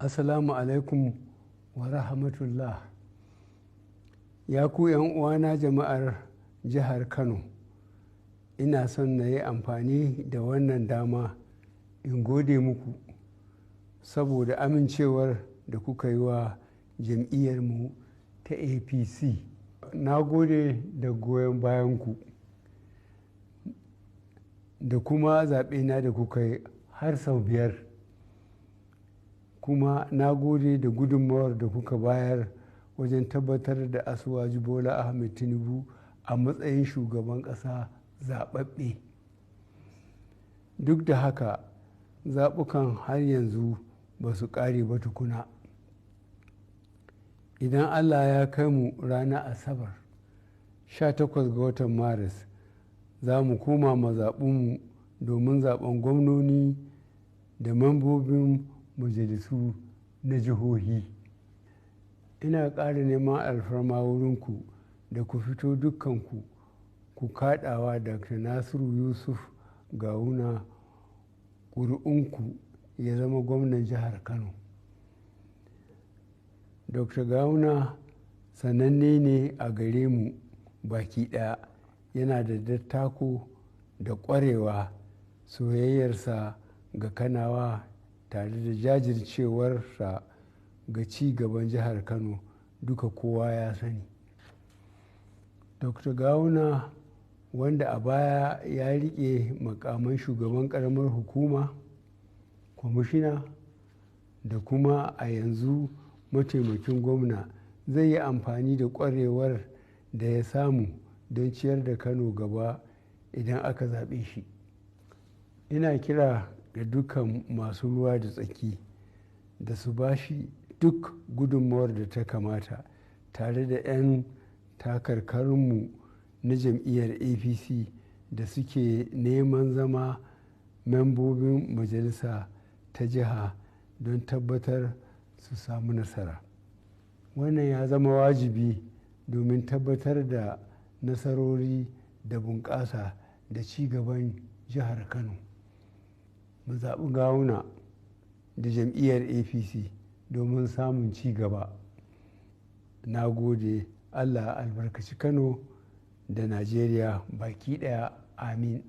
Assalamu alaikum wa rahmatullah. Ya ku uwana jama'ar jihar Kano, ina son na yi amfani da wannan dama in gode muku saboda amincewar da kuka yi wa jam'iyyarmu ta APC. Na gode da goyon bayanku da kuma zaɓena da kuka yi har sau 5. Kuma na gode da gudunmawar da kuka bayar wajen tabbatar da Asiwaju Bola Ahmed Tinubu a matsayin shugaban ƙasa zaɓaɓɓe. Duk da haka, zaɓukan har yanzu ba su ƙare ba tukuna. Idan Allah ya kai mu ranar Asabar 18 ga watan Maris, za mu koma mazaɓunmu domin zaɓen gwamnoni da mambobin majalisu na jihohi. Ina ƙara neman alfarma wurinku da ku fito dukkanku ku kaɗawa Dr. Nasiru Yusuf Gawuna ƙuri'unku ya zama gwamnan jihar Kano. Dr. Gawuna sananne ne a gare mu baki ɗaya. Yana da dattako da ƙwarewa, soyayyarsa ga Kanawa tare da jajircewarsa ga ci gaban jihar Kano duka kowa ya sani. Dr. Gawuna, wanda a baya ya riƙe muƙaman shugaban ƙaramar hukuma, kwamishina da kuma a yanzu mataimakin gwamna, zai yi amfani da ƙwarewar da ya samu don ciyar da Kano gaba idan aka zaɓe shi. Ina kira ga dukkan masu ruwa da tsaki da su ba shi duk gudunmawar da ta kamata tare da 'yan takarkarinmu na jam'iyyar APC da suke neman zama membobin majalisa ta jiha don tabbatar su samu nasara. Wannan ya zama wajibi domin tabbatar da nasarori da bunƙasa da ci gaban jihar Kano. Mu zaɓi Gawuna da jam'iyyar APC domin samun ci gaba. Na gode. Allah albarkaci Kano da Najeriya baki ɗaya. Amin.